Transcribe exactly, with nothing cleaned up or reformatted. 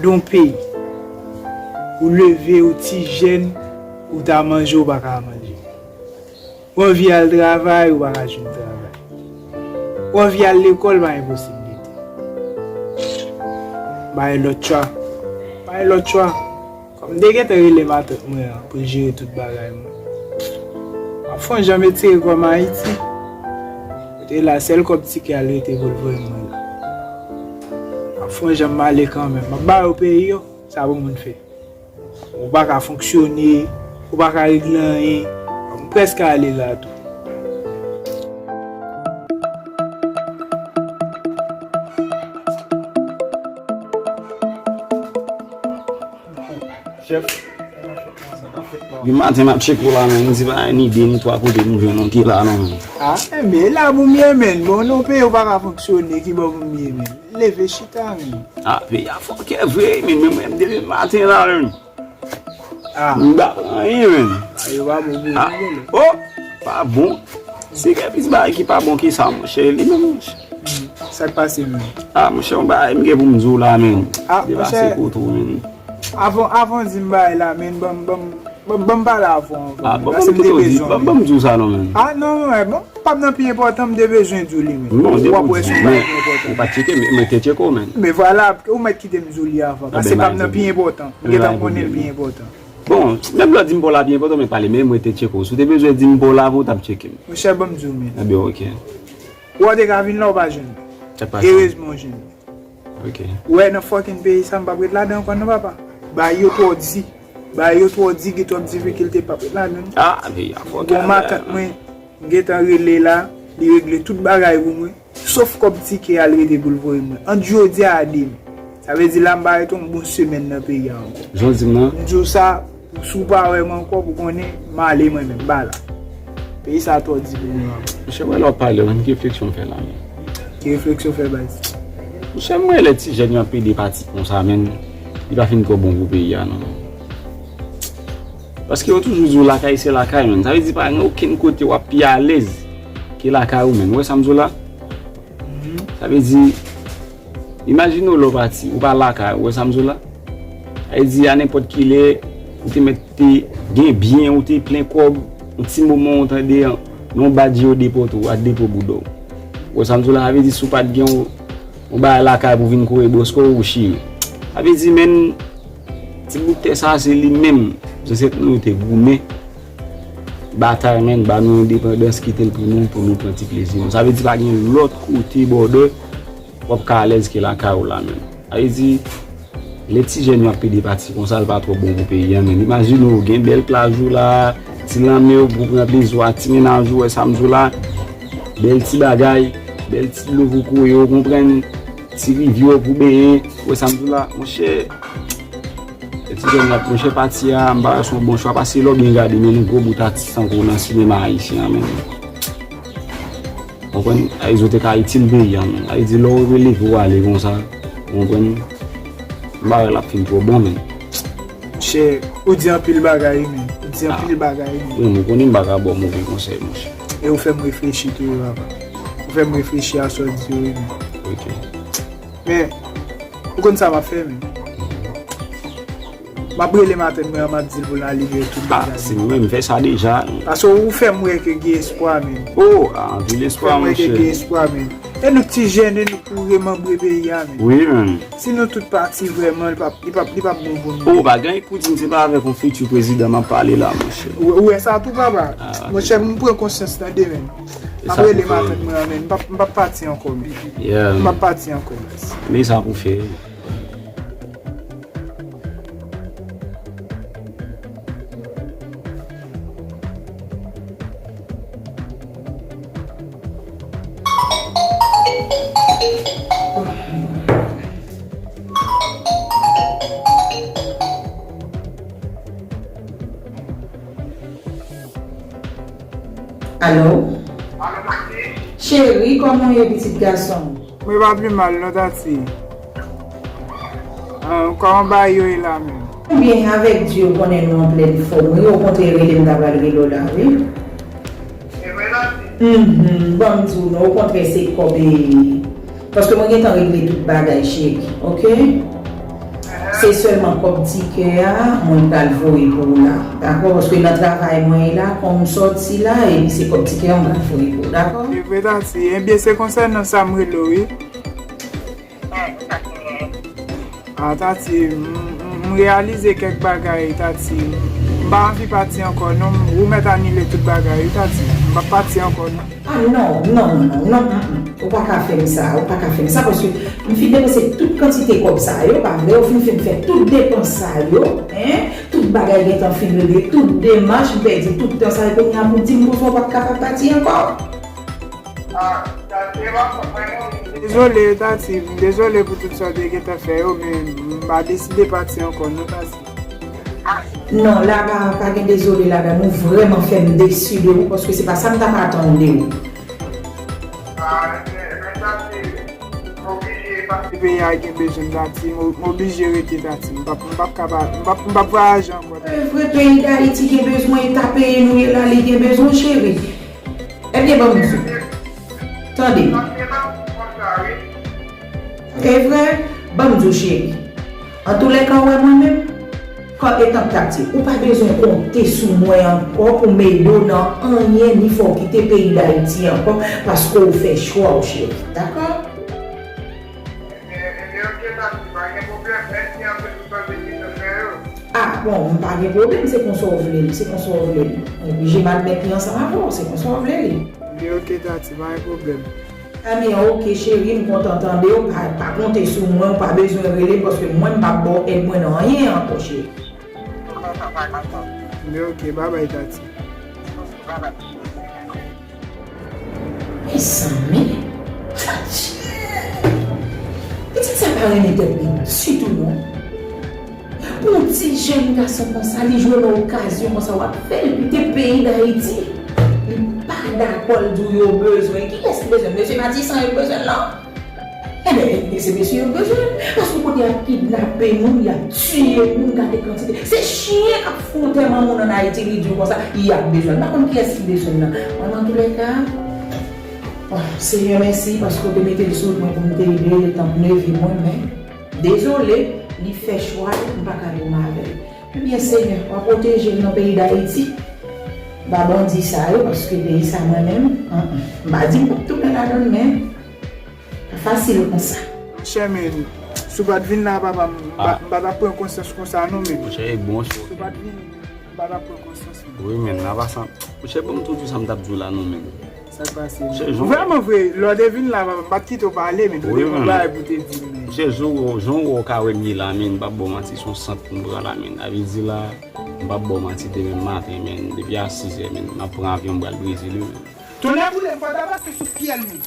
Yon peyi, ou leve, ou ti jèn, ou ta manje, ou pa ka manje. Ou anvi al travay, ou pa ka jwenn travay. Ou anvi al lekòl, pa gen posiblite. Bay lòt chwa. Bay lòt chwa. Kòm m te gentan rele matant mwen an pou l jere tout bagay mwen. M ap fè yon jan m etire kò m Ayiti. Kote la, sèl kòb tikè a l rete pou l voye mwen la. M ap fè yon jan m ale kanmenm. M ap ba yo peyi yo, sa pou moun fè. Ou pa ka fonksyone, ou pa ka regle anyen. M prèske ale la tou. Chèf. Depi maten m ap tcheke w la, men m di pa ni de ni twa kote m jwenn ou ki la non. Ah, men la pou m ye, men. Bon, non, peyi ou pa ka fonksyone, ki bò pou m ye, men. Leve chita, men. Ah, peyi a fòkè vre, men, men mwen, depi maten la, men. Ah. M pa pran anyen, men. Ah, yo pa bon pou ou, ah, non. Oh, pa bon. Si gen plis bagay ki pa bon ke sa, monchè, li menm, monchè. Hmm. Sa k pase, men? Ah, monchè, yon bagay m gen pou m di w la, men. Ah, deplase monchè, kote w, men. Avan, avan di m bagay la, men, ban m, ban m, ban m, ban m pale avè w avan, ah, men, bon, paske m te bezwen w, men. Ban m di w sa non, men. Ah, non, men, bon, pa nan pi enpòtan, m te bezwen di w li, men. Non, w ap wè se yon bagay ki enpòtan. Ou pa t tcheke m, mwen te tcheke w, men. Men vwala, ou mèt kite m di w li avan, paske pa nan pi enpòtan. M gentan konnen l pi enpòtan. Bon, menm lè w di m pa w la pi enpòtan, men pale, men mwen te tcheke w. Si w te bezwen di m pa w la avan, w t ap tcheke m. Monchè, ban m di w, men. Ebyen, oke. Ou te ka vin la, ou pa jwenn. Sa k pase? Erezman, w jwenn. Ok. Ou wè, nan fucking peyi sa, m p ap ret ladan ankò non, papa. Bagay yo twò di. Bagay yo twò di, gen twòp difikilte, m p ap ret ladan. Ah, peyi a fòkè. Bon, matant mwen, m gentan rele la, li regle tout bagay pou mwen. Sof kòb tikè a l rete pou l voye mwen. Ant jodi a a demen. Sa vle di la, m pa ret yon bon semèn nan peyi a ankò. Jan w di m nan? M di w sa, si w pa wè m ankò, pou konnen, m ale mwen menm, m pa la. Peyi sa twò di pou mwen ankò. Monchè, mwen lè w ap pale, men ki refleksyon w fè la, men? Ki refleksyon w fè, baz? Monchè, mwen lè ti jèn yo ap plede pati konsa, men, li pa fin twò bon pou peyi a, non. Paske yo toujou di w lakay se lakay, men. Sa vle di pa gen okenn kote w ap pi alèz ke lakay ou, men. Ou wè sa m di w la? Mhm. Sa vle di, imajine w lè w pati, ou pa lakay, ou wè sa m di w la? Sa vle di, a nenpòt ki lè, ou te mèt te gen byen, ou te plen kòb, yon ti moman ou tande, yon badji yo depòte w, a depo bouda w. Ou wè sa m di w la? Sa vle di, si w pa t gen yon, yon bagay lakay pou vin kore bòs kò w, ou chire. Sa vle di, men, ti bout tè sa, se li menm, zansèt nou yo te goumen. Batay, men, ba nou endepandans, kite l pou nou, pou nou pran ti plezi nou. Sa vle di pa gen lòt kote, brother, w ap ka alèz ke lakay ou la, men. Sa vle di, lè ti jèn yo ap pede pati konsa, l pa twò bon pou peyi a, men. Imajine w, gen bèl plaj ou la, ti lanmè w pou pran plezi w a, ti mennaj ou, wè sa m di w la, bèl ti bagay, bèl ti dlo pou kouye, w konprann, ti rivyè w pou benyen, wè sa m di w la, monchè. Etidye m ap monchè pati a, m pa wè se yon bon chwa, paske lè w byen gade, men nou gwo bout atis tankou w nan sinema ayisyen an, men. Konprann? Sa vle di w te ka itil peyi a, men. Sa vle di lè w releve w ale konsa, konprann? M pa wè l ap fin twò bon, men. Monchè, ou di anpil bagay, men. Ou di anpil bagay, men. Wi, m konnen m pa ka ba w move konsèy, monchè. E ou fè m reflechi tou, papa. Ou fè m reflechi a sa w di yo, wi, men. Ok. Men, ou konn sa m ap fè, men. M ap rele matant mwen an, m ap di l pou l ale veye tout bagay. Ah, si mwen menm, m fè sa deja. Paske ou fè m wè ke gen espwa, men. Oh, ah, anpil espwa, monchè. Ou fè m wè ke gen espwa, men. E nou ti jèn, e nou pou remanbre peyi a, men. Wi, men. Si nou tout pati vrèman, li p ap, li p ap, li p ap bon pou nou. Oh, pa gen pou di m se pa avèk yon fiti prezidan m ap pale la, monchè. Ou, ou wè sa tou, papa? Ah, monchè, m pran konsyans nan demen. M ap rele matant mwen an, men. M p ap, m p ap pati ankò, men. Yeah. M p ap pati ankò, baz. Men sa pou fè. Alo? Cheri, kòman w ye, pitit gason m? Mwen pa pi mal non, Tati. Ah, kòman bagay yo ye la menm? Byen, avèk Dye, ou konnen nou an plèn fòm, wi. Okontrè, rele m, m ta pral rele w la, wi. Se vre, Tati? Mhm, ban m di w non, okontrè, se kòb, e, paske mwen gentan regle tout bagay, cheri, oke? Se sèlman kòb tikè a, mwen pral voye pou ou la. Dakò? Paske nan travay mwen ye la, kòm m sòti la, epi se kòb tikè a, mwen pral voye pou ou. Dakò? Se vre, Tati. Ebyen, se konsènan sa m rele w, wi. Ah, Tati, m, m, m reyalize kèk bagay, Tati. M pa anvi pati ankò, non. Ou mèt anile tout bagay, wi, Tati. M p ap pati ankò, non. Ah, non, non, non, non, non, mm, mm. Ou pa ka fè m sa, ou pa ka fè m sa, paske m fin depanse tout kantite kòb sa yo, pa vre, ou fin fè m fè tout depans sa yo, en, tout bagay gentan fin regle, tout demach, m pèdi tout tan sa yo, kounye a pou di m konsa ou p ap kapab pati ankò. Ah, Tati, e pa fòt mwen, non. Dezole, Tati, m dezole pou tout sa w te gentan fè yo, men m pa deside pati ankò, non, Tati. Non, la pa, pa gen dezole ladan, ou vrèman fè m desi de ou, paske se pa sa m t ap atann de ou. Ah, men, men Tati, m oblije pase. Peyi a gen bezwen m, Tati, m, m oblije rete, Tati. M p ap, m p ap ka pa, m p ap, m p ap vwayaje ankò. Se vre, peyi Dayiti gen bezwen, eta peyi nou ye la, li gen bezwen, cheri. Ebyen, ban m di w. Tande. E vre, ban m di w, cheri. Antoulèka, w wè mwen menm, kò etan k ap di, ou pa bezwen konte sou mwen ankò pou m ede w nan anyen, ni fè w kite peyi Dayiti ankò, paske w fè chwa w, cheri. Dakò? Ebyen, ebyen, oke, Tati, pa gen pwoblèm. Mèsi anpil pou sa w te fè yo. Ah, bon, m pa gen pwoblèm, se konsa w vle l, se konsa w vle l. Mwen oblije m admèt li ansanm avè w, se konsa w vle li. Li oke, Tati, pa gen pwoblèm. Ebyen, oke, cheri, m kontan tande w, pa, pa konte sou mwen, ou pa bezwen rele m, paske mwen, m p ap ba w èd mwen nan anyen ankò, cheri. Li oke, babay, Tati. Mezanmi, pitit sa pa renmen tèt li ditou non. Pou yon ti jèn gason konsa, li jwenn yon okazyon konsa, w ap fè l kite peyi Dayiti. Li pa dakò, l di w yo bezwen. Kiyès ki bezwen? Mesye Matisan yo bezwen l lan? Enben, se mesye yo bezwen, paske kote y ap kidnape moun, y ap tiye moun, gade kantite. Se chen k ap fè antèman moun ann Ayiti, li di w konsa, y ap bezwen. M pa konn kiyès ki bezwen nan. Mwen, antoulèka, oh, Senyè, mèsi, paske w te mete l sou wout mwen pou m te ede l, tank neve mwen, men, dezole, li fè chwa l, m pa ka di w m avè l. Ebyen, Senyè, w a pwoteje l nan peyi Dayiti. Ba bandi sa yo, paske peyi sa mwen menm, mm, mm. M pa di m p ap tounen ladan l, men Pa fasil konsa. Monchè, men, si w pa t vin la, papa, m pa, m pa t ap pran konsyans konsa, non, men. Monchè, e bon, si w pa t vin, m pa t ap pran konsyans, men. Wi, men, nan pasan. Monchè, ban m tou di sa m t ap di w la, non, men. Sa k pase, men? Vrèman vre, lè w te vin la, papa, m pa t kite w pale, men. Ou te gen bagay pou w te di m, men. Monchè, jan w, jan w wè w ka wè m ye la, men, m p ap ba w manti, se yon sant pou m pran la, men. Sa vle di la, m p ap ba w manti, demen maten, men, depi a sizè, men, m ap pran avyon, m pral Brezil, wi, men. Tonnè boule m, fò w ta pase sou fyèl, men.